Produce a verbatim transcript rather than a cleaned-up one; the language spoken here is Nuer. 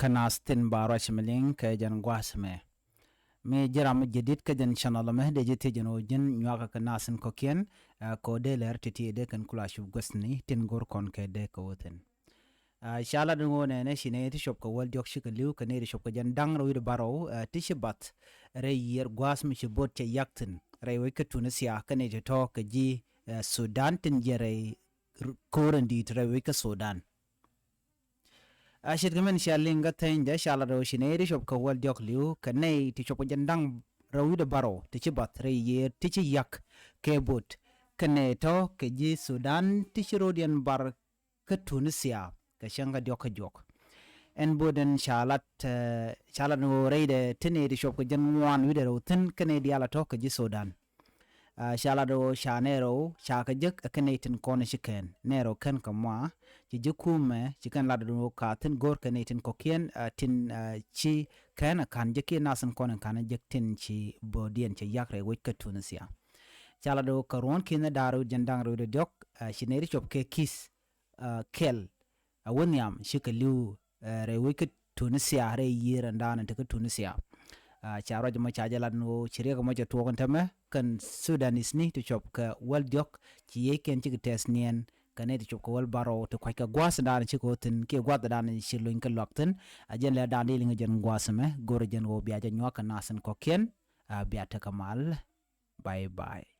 kä nath tin ba ruac mi liŋ kɛ jɛn gua̱a̱th mɛ. Mi ji̱ ram mi jadid kä jɛn channel mɛ, dee ji̱ thiec jɛn ɣöö ji̱n nyuakä kɛ nath in kɔ̱kiɛn, ɛ, kɛ ɣöö dee lɛr ti̱ti̱ dee kɛn kula cup guäthni tin go̱r kɔn kɛ dee kɛ wä thi̱n. Ɛ, ca lat in ɣöö nɛnɛ ci nɛy ti cuɔp kɛ wäl diɔ̱k cikɛ li̱w kɛ nɛy ti cuɔp kɛ jɛn da̱ŋ rɛw wi̱cdɛ bärɔw, ɛ, ti ci bath rɛy yiër gua̱a̱th mi ci bo̱o̱t cɛ yak thi̱n rɛy wec kä Tunisia kɛ nɛy ti tɔ̱ kɛ ji̱, ɛ, Sudan tin jiɛn rɛy r-, ko̱r in di̱i̱t rɛy wec kä Sudan. A ce̱tkɛ min cia liŋ kä theny jɛ ca lat ɣöö ci nɛy ti cuɔp kɛ wäl diɔ̱k li̱w kɛ nɛy ti cuɔp kɛ jɛn da̱ŋ rɛw wi̱cdɛ bärɔw ti ci bath rɛy yiër ti ci yak kɛ bo̱o̱t kɛ nɛy tɔ̱ kɛ ji̱ Sudan ti ci ro̱diɛn bar kä Tunisia kɛ cäŋ kä diɔ̱k kä juɔk. Ɛn bo̱o̱t ɛn ca lat, ɛ, ca lat ni ɣöö rɛydɛ ti nɛy ti cuɔp kɛ jɛn ŋuan wi̱cdɛ rɛw thi̱n kɛ nɛy diaal a tɔ̱ kɛ ji̱ Sudan. Ɛ, ca lat ɣöö ca nɛy rɛw ca kɛ jek ɛ kɛ nɛy tin kɔn ci kɛn. Nɛy rɛw kɛn kɛ mɔa ci ji̱ kumɛ ci kɛn lat ɣöö ka thi̱n go̱r kɛ nɛy tin kɔ̱kiɛn, ɛ, tin, ɛ, ci kɛn ɛ ka̱n jek kiɛ nath in kɔn in ka̱n jek tin ci bo̱o̱diɛn cɛ yak rɛy wec kä Tunisia. Ca lat ɣöö kɛ ruɔ̱n ki̱n da̱r wi̱c jɛn da̱ŋ rɛw wi̱cdɛ diɔ̱k, ɛ, ci nɛy ti cuɔp kɛ ki̱th, ɛ, kɛl, ɛ, wä nhiam cikɛ li̱w, ɛ, rɛy wec kä Tunisia rɛy yiër ɛn da̱a̱n in te kä Tunisia. Ɛ, ca ruac mɔ ca jɛ lat ni ɣöö ci riɛk mɔ cɛ tuɔɔk in tämɛ kɛn Sudanese ni ti cuɔp kɛ wäl diɔ̱k ci yiëëckɛn cikɛ tɛth niɛn kɛ nɛy ti cuɔp kɛ wäl bärɔw ti kua̱ckɛ gua̱a̱th in da̱a̱n in cikɛ wä thi̱n kiɛ gua̱a̱th in da̱a̱n in ci luny kɛ luak thi̱n. A jɛn lɛ da̱a̱n di liŋ jɛn gua̱a̱th mɛ go̱r jɛn ɣöö bia jɛ nyuak kɛ nath in kɔ̱kiɛn. Ɛ, bia tekɛ mal. Bye bye.